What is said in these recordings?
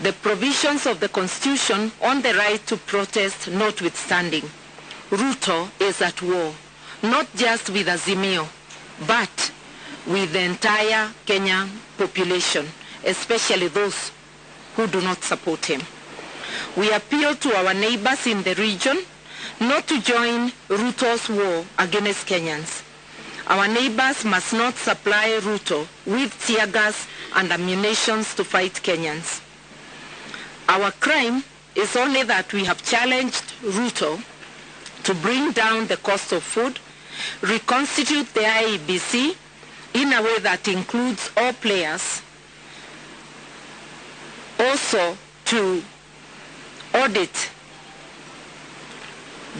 the provisions of the Constitution on the right to protest notwithstanding, Ruto is at war, not just with Azimio, but with the entire Kenyan population, especially those who do not support him. We appeal to our neighbors in the region not to join Ruto's war against Kenyans. Our neighbors must not supply Ruto with tear gas and ammunition to fight Kenyans. Our crime is only that we have challenged Ruto to bring down the cost of food, reconstitute the IEBC in a way that includes all players, also to audit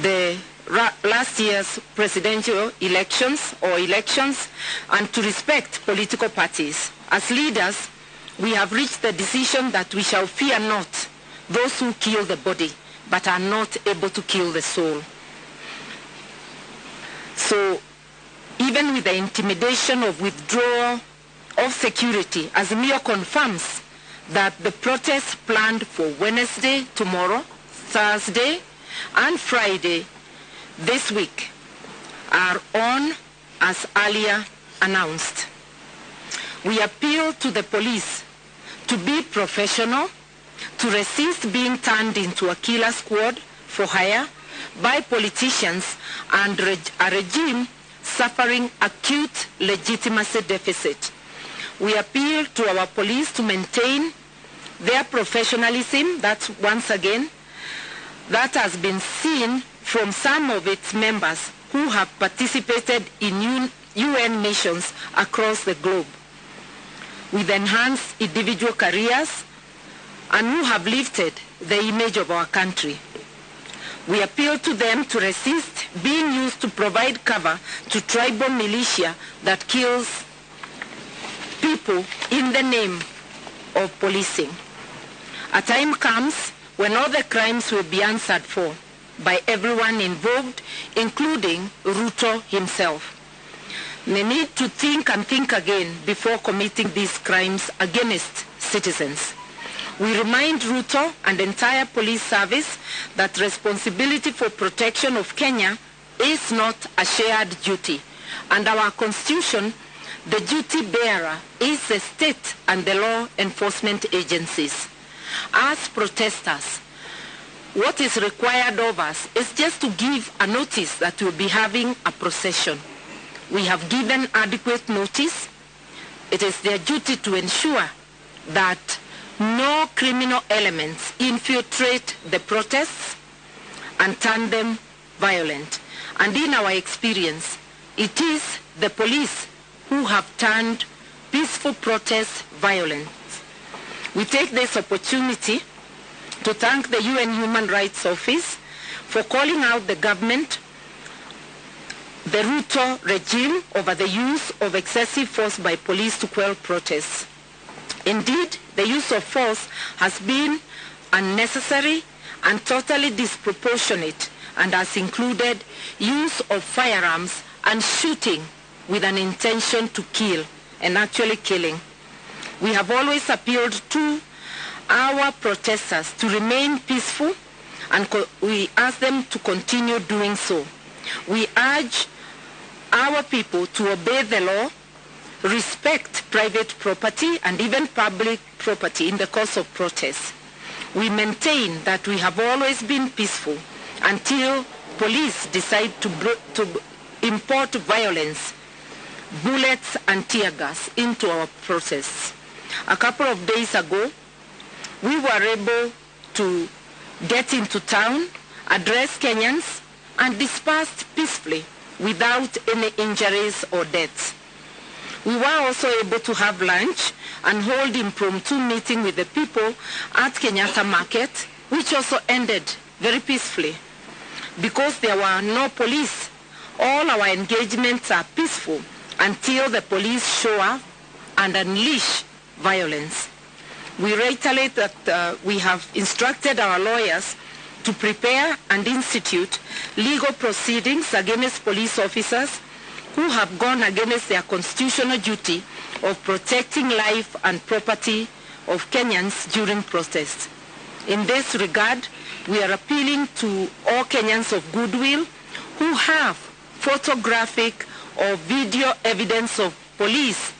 the last year's presidential elections, and to respect political parties. As leaders, we have reached the decision that we shall fear not those who kill the body, but are not able to kill the soul. So, even with the intimidation of withdrawal of security, Azimio confirms that the protests planned for Wednesday, tomorrow, Thursday, and Friday this week are on as earlier announced. We appeal to the police to be professional, to resist being turned into a killer squad for hire by politicians and a regime suffering acute legitimacy deficit. We appeal to our police to maintain their professionalism, that once again, that has been seen from some of its members who have participated in UN missions across the globe, with enhanced individual careers, and who have lifted the image of our country. We appeal to them to resist being used to provide cover to tribal militia that kills people in the name of policing. A time comes when all the crimes will be answered for by everyone involved, including Ruto himself. They need to think and think again before committing these crimes against citizens. We remind Ruto and the entire police service that responsibility for protection of Kenya is not a shared duty. Under our constitution, the duty bearer is the state and the law enforcement agencies. As protesters, what is required of us is just to give a notice that we'll be having a procession. We have given adequate notice. It is their duty to ensure that no criminal elements infiltrate the protests and turn them violent. And in our experience, it is the police who have turned peaceful protests violent. We take this opportunity to thank the UN Human Rights Office for calling out the government, the Ruto regime, over the use of excessive force by police to quell protests. Indeed, the use of force has been unnecessary and totally disproportionate, and has included use of firearms and shooting with an intention to kill, and actually killing. We have always appealed to our protesters to remain peaceful, and we ask them to continue doing so. We urge our people to obey the law, respect private property and even public property in the course of protests. We maintain that we have always been peaceful until police decide to import violence, bullets and tear gas into our protests. A couple of days ago, we were able to get into town, address Kenyans, and dispersed peacefully without any injuries or deaths. We were also able to have lunch and hold impromptu meeting with the people at Kenyatta Market, which also ended very peacefully. Because there were no police, all our engagements are peaceful until the police show up and unleash violence. We reiterate that we have instructed our lawyers to prepare and institute legal proceedings against police officers who have gone against their constitutional duty of protecting life and property of Kenyans during protests. In this regard, we are appealing to all Kenyans of goodwill who have photographic or video evidence of police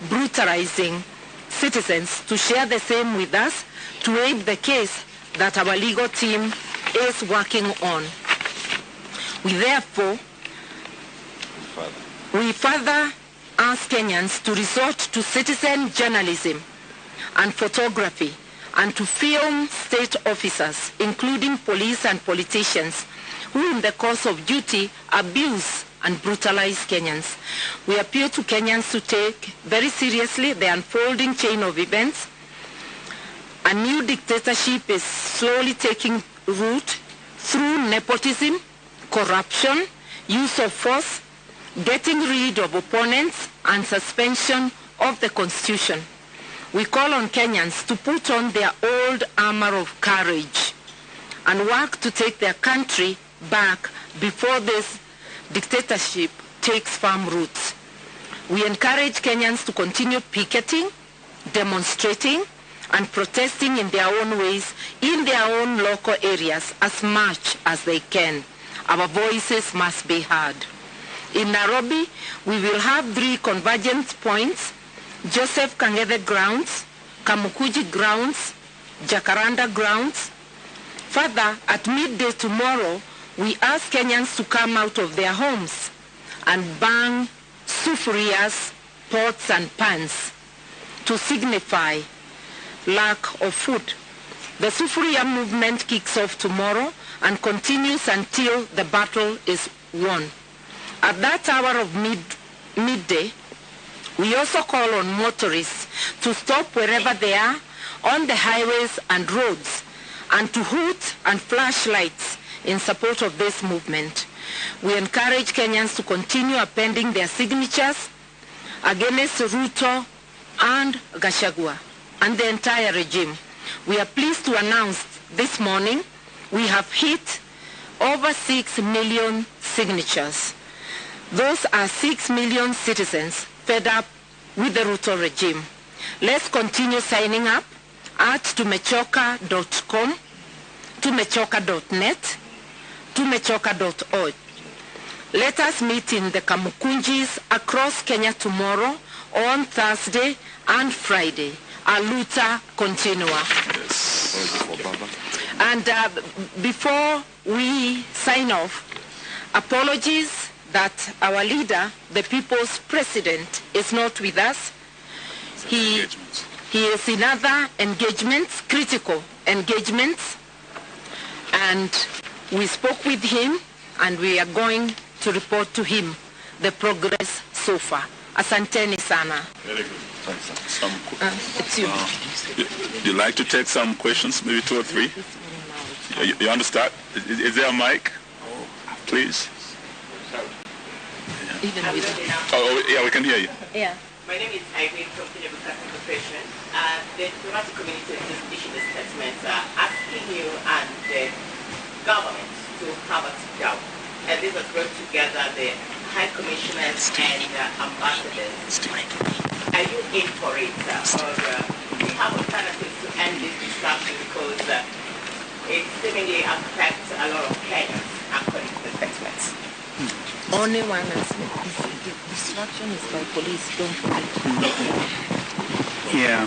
brutalizing citizens to share the same with us to aid the case that our legal team is working on. We therefore further ask Kenyans to resort to citizen journalism and photography and to film state officers, including police and politicians, who in the course of duty abuse and brutalize Kenyans. We appeal to Kenyans to take very seriously the unfolding chain of events. A new dictatorship is slowly taking root through nepotism, corruption, use of force, getting rid of opponents, and suspension of the Constitution. We call on Kenyans to put on their old armor of courage and work to take their country back before this dictatorship takes firm roots. We encourage Kenyans to continue picketing, demonstrating, and protesting in their own ways, in their own local areas, as much as they can. Our voices must be heard. In Nairobi, we will have 3 convergence points: Joseph Kang'ethe grounds, Kamukuji grounds, Jacaranda grounds. Further, at midday tomorrow, we ask Kenyans to come out of their homes and bang sufurias, pots, and pans to signify lack of food. The sufuria movement kicks off tomorrow and continues until the battle is won. At that hour of midday, we also call on motorists to stop wherever they are on the highways and roads and to hoot and flash lights in support of this movement. We encourage Kenyans to continue appending their signatures against Ruto and Gachagua and the entire regime. We are pleased to announce this morning we have hit over 6 million signatures. Those are 6 million citizens fed up with the Ruto regime. Let's continue signing up at tumechoka.com, tumechoka.net, tumechoka.org. Let us meet in the Kamukunjis across Kenya tomorrow, on Thursday and Friday. Aluta continua. Yes. And before we sign off, apologies that our leader, the people's president, is not with us. He is in other engagements, critical engagements, and we spoke with him and we are going to report to him the progress so far. Asanteni sana. Very good. It's you. You'd like to take some questions, maybe 2 or 3? You understand? Is there a mic? Please. Even with Oh, yeah, we can hear you. yeah. My name is Irene from Kenya Broadcasting Corporation. The diplomatic community has just issued a statement asking you and the government to have a sit down. And this has brought together the high commissioners and ambassadors. Are you in for it? Or do we have alternatives to end this discussion because it seemingly affects a lot of Kenyans according to the statements? Only one aspect. The destruction is by police, don't forget. Yeah.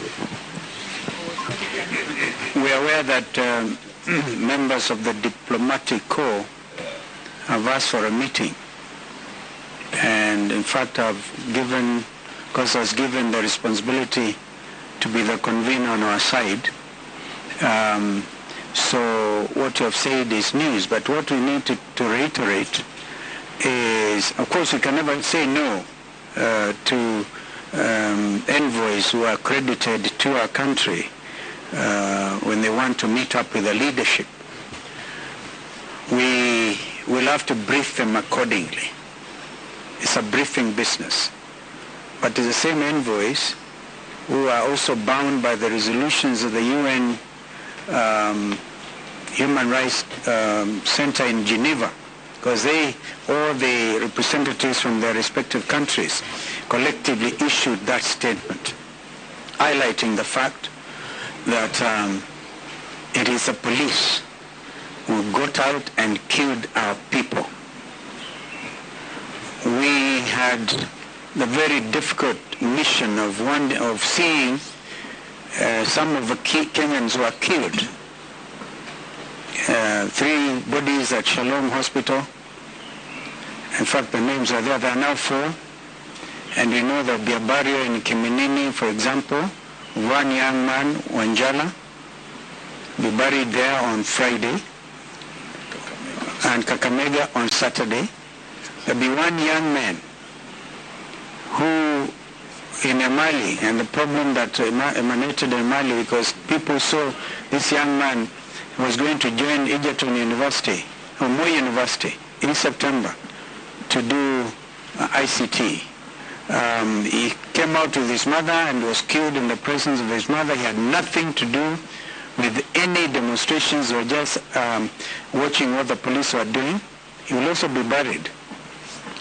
We are aware that members of the diplomatic corps have asked for a meeting. And in fact, because I was given the responsibility to be the convener on our side. So what you have said is news, but what we need to reiterate is, of course, we can never say no to envoys who are accredited to our country when they want to meet up with the leadership. We will have to brief them accordingly. It's a briefing business. But it's the same envoys who are also bound by the resolutions of the UN Human Rights Center in Geneva, because all the representatives from their respective countries collectively issued that statement, highlighting the fact that it is the police who got out and killed our people. We had the very difficult mission of seeing some of the Kenyans who are killed. 3 bodies at Shalom Hospital. In fact, the names are there. There are now 4. And we know there'll be a burial in Kiminini, for example. One young man, Wanjala, be buried there on Friday. And Kakamega on Saturday. There'll be one young man who in Mali, and the problem that emanated in Mali because people saw this young man was going to join Egerton University, or Moi University, in September to do ICT. He came out with his mother and was killed in the presence of his mother. He had nothing to do with any demonstrations or just watching what the police were doing. He will also be buried.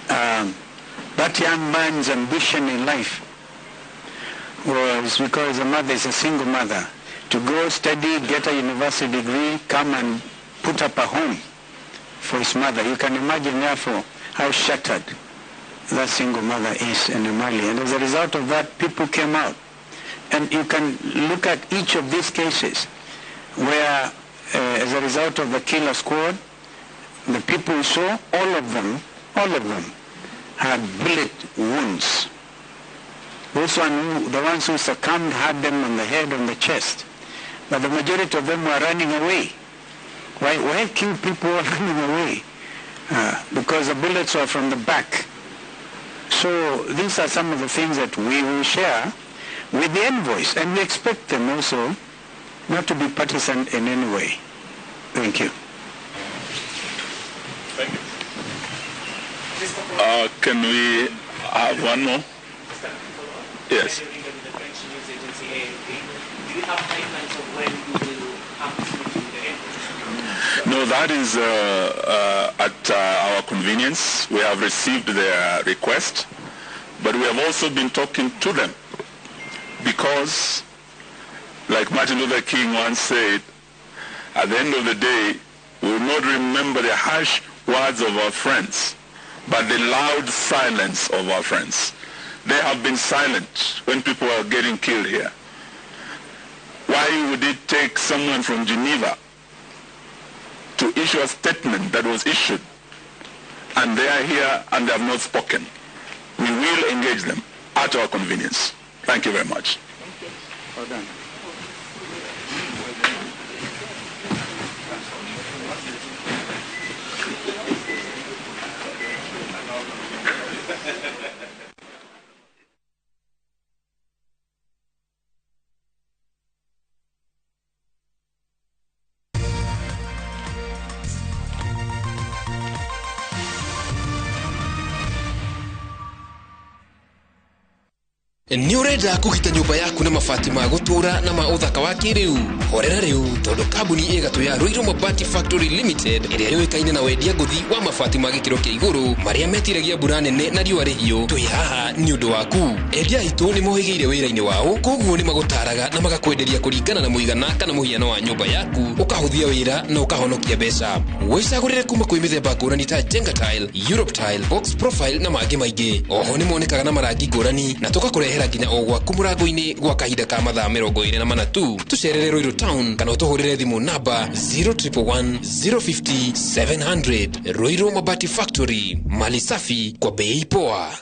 That young man's ambition in life was, because the mother is a single mother, to go study, get a university degree, come and put up a home for his mother. You can imagine, therefore, how shattered that single mother is in Mali. And as a result of that, people came out. And you can look at each of these cases where, as a result of the killer squad, the people we saw, all of them had bullet wounds. The ones who succumbed had them on the head, on the chest. But the majority of them were running away. Why kill people who are running away? Because the bullets were from the back. So these are some of the things that we will share with the envoys, and we expect them also not to be partisan in any way. Thank you. Thank you. Can we have one more? Yes. No, that is at our convenience. We have received their request, but we have also been talking to them because, like Martin Luther King once said, at the end of the day, we will not remember the harsh words of our friends, but the loud silence of our friends. They have been silent when people are getting killed here. Why would it take someone from Geneva to issue a statement that was issued, and they are here and they have not spoken? We will engage them at our convenience. Thank you very much. Thank you. Well done. Ni urenda kugita nyumba yaku na mabati ma gutura na ma uthaka wa kiriu horera riu tondu kambuni igatu ya Inooro Mabati Factory Limited iria yoikaine na wendia nguthi wa mabati ma gikiro kia iguru maria metiragia mbura nene na riua rihio twi haha ni undu waku. Endia hitu ni mohigiire wira-ini wao, koguo ni magutaraga na magakwenderia kuringana na muigana kana muhiano wa nyumba yaku, ukahuthia wira na ukahonokia mbeca. Wicagurire kuma kwi mithemba ngurani ta Jenga Tile, Europe Tile, Box Profile na mangi maingi. Oho ni monekaga na marangi ngurani na tugakurehera nginya o gwaku murango-ini gwa kahinda ka mathaa 24 tu. Tucerere Ruiru Town kana utuhurire thimu namba 0111 050 700. Inooro Mabati Factory, mali safi kwa bei poa.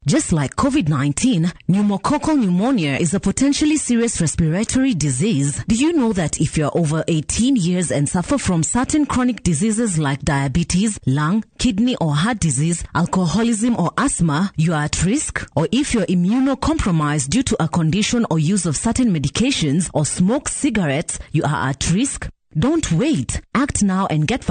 Just like COVID-19, pneumococcal pneumonia is a potentially serious respiratory disease. Do you know that if you're over 18 years and suffer from certain chronic diseases like diabetes, lung, kidney or heart disease, alcoholism or asthma, you are at risk? Or if you're immunocompromised due to a condition or use of certain medications or smoke cigarettes, you are at risk? Don't wait. Act now and get vaccinated.